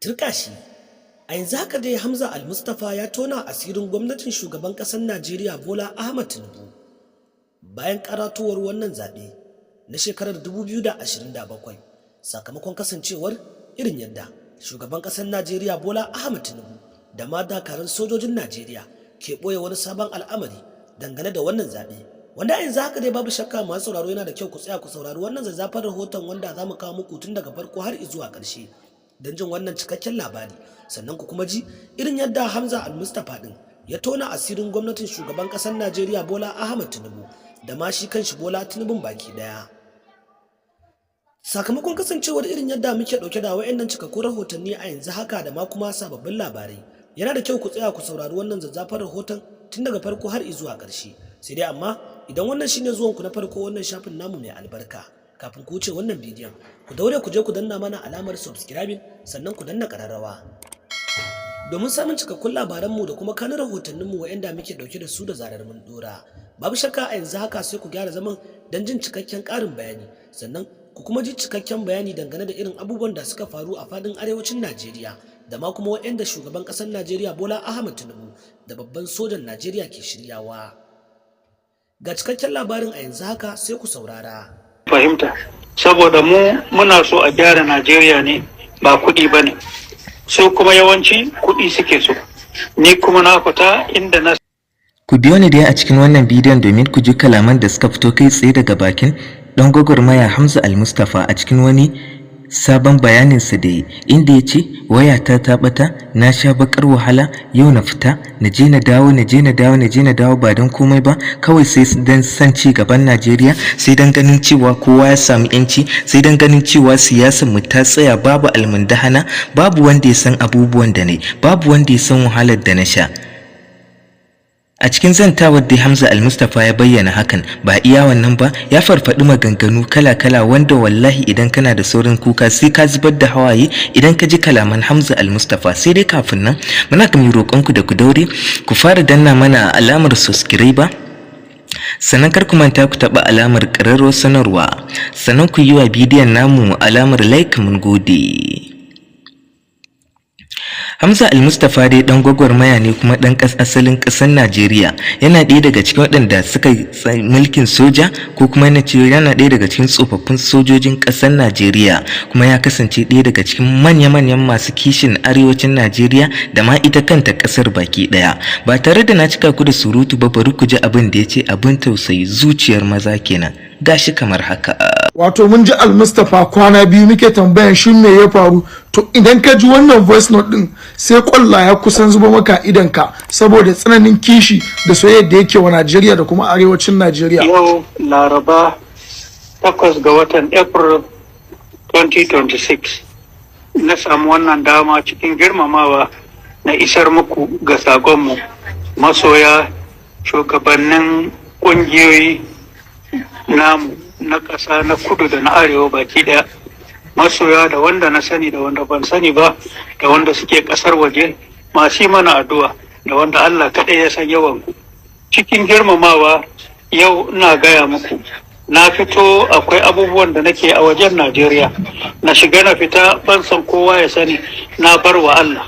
Turƙashi. A yanzu haka dai Hamza Al-Mustapha ya tona asirin gwamnatin shugaban ƙasar Najeriya Bola Ahmad Tinubu bayan karatowar wannan zaɓe na shekarar 2027, sakamakon kasancewar irin yadda shugaban ƙasar Najeriya Bola Ahmad Tinubu da ma dakarun sojojin Najeriya ke ɓoye wani sabon al'amari dangane da wannan zaɓe, wanda a yanzu haka dai babu shakka, masu sauraro, yana da kyau ku tsaya ku saurari wannan zazzafan rahoton wanda za mu kawo muku tun daga farko har zuwa ƙarshe don jin wannan cikakken labari, sannan ku kuma ji irin yadda Hamza Al-Mustapha din ya tona asirin gwamnatin shugaban ƙasar Najeriya Bola Ahmad Tinubu da ma shi kanshi Bola Tinubun baki daya. Sakamakon kasancewar irin yadda muke ɗauke da wayannan cikakkun rahotanni a yanzu haka da ma kuma sababbin labarai, yana da kyau ku tsaya ku saurari wannan zazzafan rahoton tun daga farko har zuwa ƙarshe. Sai dai amma idan wannan shine zuwanku na farko wannan shafin namu mai albarka, kafin ku wuce wannan bidiyon, ku daure ku je ku danna mana alamar subscribing, sannan ku danna ƙararrawa domin samun cikakkun labaranmu da kuma kanun rahotanninmu waɗanda muke ɗauke da su da zarar mun ɗora. Babu shakka, a yanzu haka sai ku gyara zaman don jin cikakken ƙarin bayani, sannan ku kuma ji cikakken bayani dangane da irin abubuwan da suka faru a faɗin arewacin Najeriya da ma kuma waɗanda shugaban ƙasar Najeriya Bola Ahmed Tinubu da babban sojan Najeriya ke shiryawa. Ga cikakken labarin a yanzu haka, sai ku saurara. Fahimta, saboda mu muna so a gyara Najeriya ne, ba kuɗi ba ne. Su kuma yawanci kuɗi suke so. Ni kuma na fita inda na Ku biyo ni dai a cikin wannan bidiyon domin ku ji kalaman da suka fito kai tsaye daga bakin ɗan gwagwarmaya Hamza Al-Mustapha a cikin wani sabon bayaninsa da yi, inda ya ce, "Wayata ta ɓata, na sha baƙar wahala, yau na fita, na je na dawo, na je na dawo, na je na dawo, ba don komai ba, kawai sai don son ci gaban Najeriya, sai don ganin cewa kowa ya samu yanci, sai don ganin cewa siyasar mu ta tsaya, babu almundahana. Babu wanda ya san abubuwan da na yi, babu wanda ya san wahalar da na sha." A cikin zantawar da Hamza Al-Mustapha ya bayyana hakan, ba iya wannan ba, ya farfaɗi maganganu kala-kala wanda wallahi idan kana da saurin kuka sai ka zubar da hawaye idan ka ji kalaman Hamza Al-Mustapha. Sai dai kafin nan, muna kan roƙonku da ku daure ku fara danna mana alamar subscribe, sannan kar ku manta ku taɓa alamar ƙararrawar sanarwa, sannan ku yi wa bidiyon namu alamar like. Mun gode. Hamza Al-Mustapha dai dan gwagwarmaya ne kuma dan asalin ƙasar Najeriya. Yana ɗaya daga cikin waɗanda suka yi mulkin soja, ko kuma na ce yana ɗaya daga cikin tsofaffin sojojin ƙasar Najeriya, kuma ya kasance ɗaya daga cikin manya-manyan masu kishin arewacin Najeriya da ma ita kanta ƙasar baki ɗaya. Ba tare da na cika ku da surutu ba, bari ku ji abin da ya ce. Abin tausayi, zuciyar maza kenan. Gashi kamar haka. Wato mun ji Almustapha, kwana biyu muke tambayan shin me ya faru. To, idan ka ji wannan voice note din, sai kwalla ya kusan zuba maka idan ka saboda tsananin kishi da soyayya da yake wa Najeriya da kuma arewacin Najeriya. Yau Laraba, 8 ga watan April 2026, na samu wannan dama cikin girmamawa na isar muku ga sakonmu, masoya, shugabannin ƙungiyoyi namu na ƙasa, na kudu da na arewa baki ɗaya, masoya, da wanda na sani da wanda ban sani ba, da wanda suke ƙasar waje masu yi mana addu'a, da wanda Allah kaɗai ya san yawan ku. Cikin girmamawa, yau ina gaya muku na fito. Akwai abubuwan da nake a wajen Najeriya, na shiga na fita, ban san kowa ya sani, na bar wa Allah.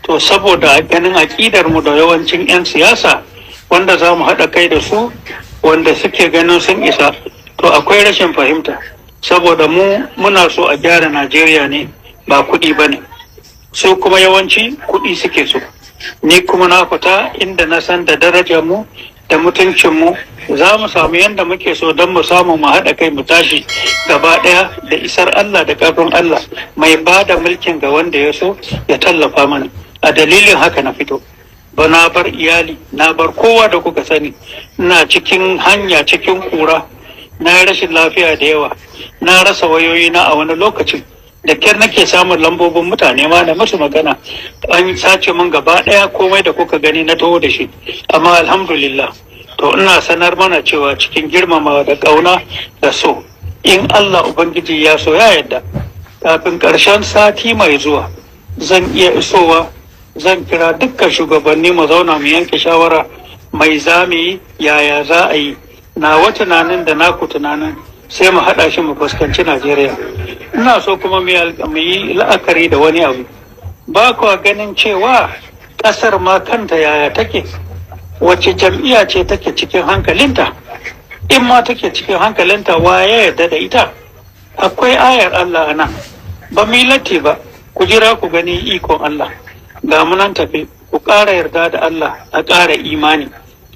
To, saboda ganin aƙidar mu da yawancin 'yan siyasa wanda za mu haɗa kai da su, wanda suke ganin sun isa, to akwai rashin fahimta, saboda mu muna so a gyara Najeriya ne, ba kuɗi ba ne. Su kuma yawanci kuɗi suke so. Ni kuma na fita inda na san da darajar mu da mutuncin mu za mu samu yadda muke so don mu samu mu haɗa kai, mu tashi gaba ɗaya da isar Allah da ƙarfin Allah mai ba da mulkin ga wanda ya so ya tallafa mana. A dalilin haka na fito ba, na bar iyali, na bar kowa da kuka sani. Ina cikin hanya, cikin kura, na yi rashin lafiya da yawa, na rasa wayoyi na a wani lokacin, da kyar nake samun lambobin mutane ma da musu magana. An sace min gaba ɗaya komai da kuka gani na taho da shi, amma alhamdulillah. To, ina sanar mana cewa cikin girmamawa da ƙauna da so, in Allah Ubangiji ya so ya yarda, kafin ƙarshen sati mai zuwa zan iya isowa. Zan kira dukkan shugabanni, mu zauna mu yanke shawara mai za mu yi, yaya za a yi. Nawa tunanin da naku tunanin, sai mu haɗa shi mu fuskanci Najeriya. Ina so kuma mu yi la'akari da wani abu. Ba kwa ganin cewa ƙasar ma kanta yaya take, wace jam'iyya ce take cikin hankalinta? In ma take cikin hankalinta, wa ya yarda da ita? Akwai ayar Allah a nan. Ba mu yi latti ba, ku jira ku gani ikon Allah. Ga mu nan tafe, ku ƙara yarda da Allah, a ƙara imani.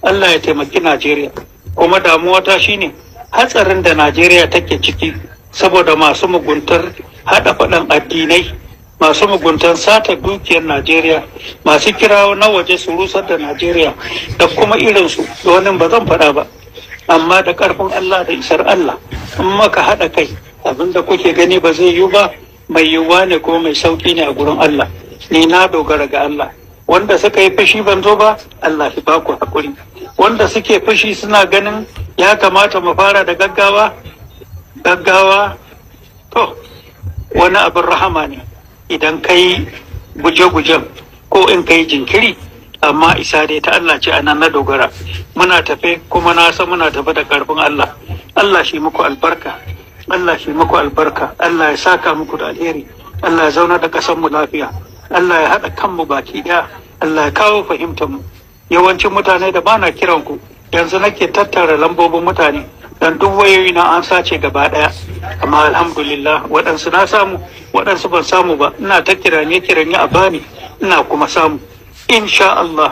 Allah ya taimaki Najeriya. Kuma damuwa ta shine hatsarin da Najeriya take ciki saboda masu muguntar haɗa faɗan addinai, masu muguntar sata dukiyar Najeriya, masu kirawo na waje su rusar da Najeriya da kuma irinsu da wani ba zan faɗa ba. Amma da ƙarfin Allah da isar Allah, in maka haɗa kai, abinda kuke gani ba zai yiwu ba, mai yiwuwa ne kuma mai sauƙi ne a gurin Allah. Ni na dogara ga Allah. Wanda suka yi fushi ban zo ba, Allah shi baku haƙuri. Wanda suke fushi suna ganin ya kamata mu fara da gaggawa, gaggawa to wani abin rahama ne idan kai guje-gujen ko in kai jinkiri, amma isa dai ta Allah ce, anan na dogara. Muna tafe, kuma na san muna tafe da karfin Allah. Allah shi muku albarka, Allah shi muku albarka, Allah ya saka muku da alheri, Allah ya zauna da ƙasar mu lafiya, Allah ya haɗa kanmu baki ɗaya, Allah ya kawo fahimtar mu. Yawancin mutane da bana kiran ku, yanzu nake tattara lambobin mutane dan duk wayoyi na an sace gaba ɗaya. Amma alhamdulillah, waɗansu na samu, waɗansu ban samu ba. Ina ta kiranye kiranye a bani, ina kuma samu insha Allah.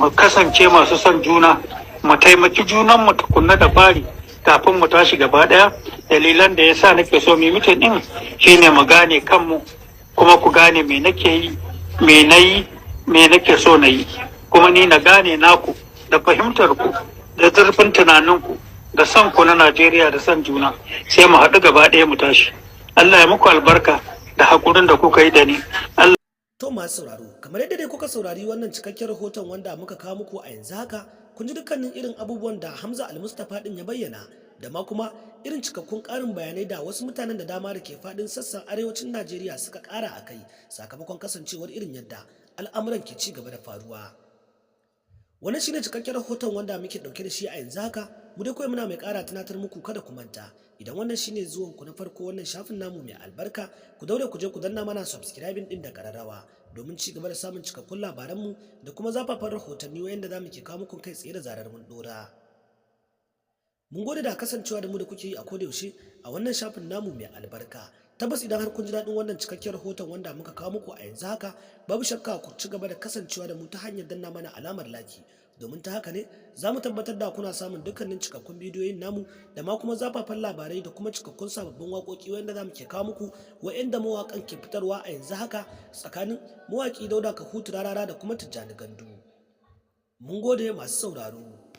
Mu kasance masu son juna, mu taimaki junan mu tukunna da fari kafin mu tashi gaba ɗaya. Dalilan da yasa nake so mu yi meeting din shine mu gane kanmu, kuma ku gane me nake yi, me na yi, me nake so na yi, kuma ni na gane naku da fahimtar ku da zurfin tunaninku da son ku na Najeriya da son juna, sai mu haɗu gaba ɗaya mu tashi. Allah ya muku albarka da haƙurin da kuka yi da ni. Allah To masu sauraro, kamar yadda dai kuka saurari wannan cikakken rahoton wanda muka kawo muku a yanzu haka, kun ji dukkanin irin abubuwan da Hamza Almustapha din ya bayyana, da ma kuma irin cikakkun ƙarin bayanai da wasu mutanen da dama da ke faɗin sassan arewacin Najeriya suka ƙara a kai sakamakon kasancewar irin yadda al'amuran ke ci gaba da faruwa. Wannan shine cikakken rahoton wanda muke ɗauke da shi a yanzu haka. Mu dai kawai muna mai ƙara tunatar muku, kada ku manta, idan wannan shine zuwan ku na farko wannan shafin namu mai albarka, ku daure ku je ku danna mana subscribing din da kararrawa domin ci gaba da samun cikakkun labaranmu da kuma zafafan rahotanni wayanda za mu ke kawo muku kai tsaye da zarar mun dora. Mun gode da kasancewa da mu da kuke yi a koda yaushe a wannan shafin namu mai albarka. Tabbas idan har kun ji daɗin wannan cikakken rahoton wanda muka kawo muku a yanzu haka, babu shakka ku ci gaba da kasancewa da mu ta hanyar danna mana alamar like, domin ta haka ne za mu tabbatar da kuna samun dukkanin cikakkun bidiyoyin namu da ma kuma zafafan labarai da kuma cikakkun sababbin waƙoƙi wanda za mu ke kawo muku, wa'inda mawaƙan ke fitarwa a yanzu haka tsakanin mawaƙi Dauda Kahutu Rarara da kuma Tijjani Gandu. Mun gode, masu sauraro.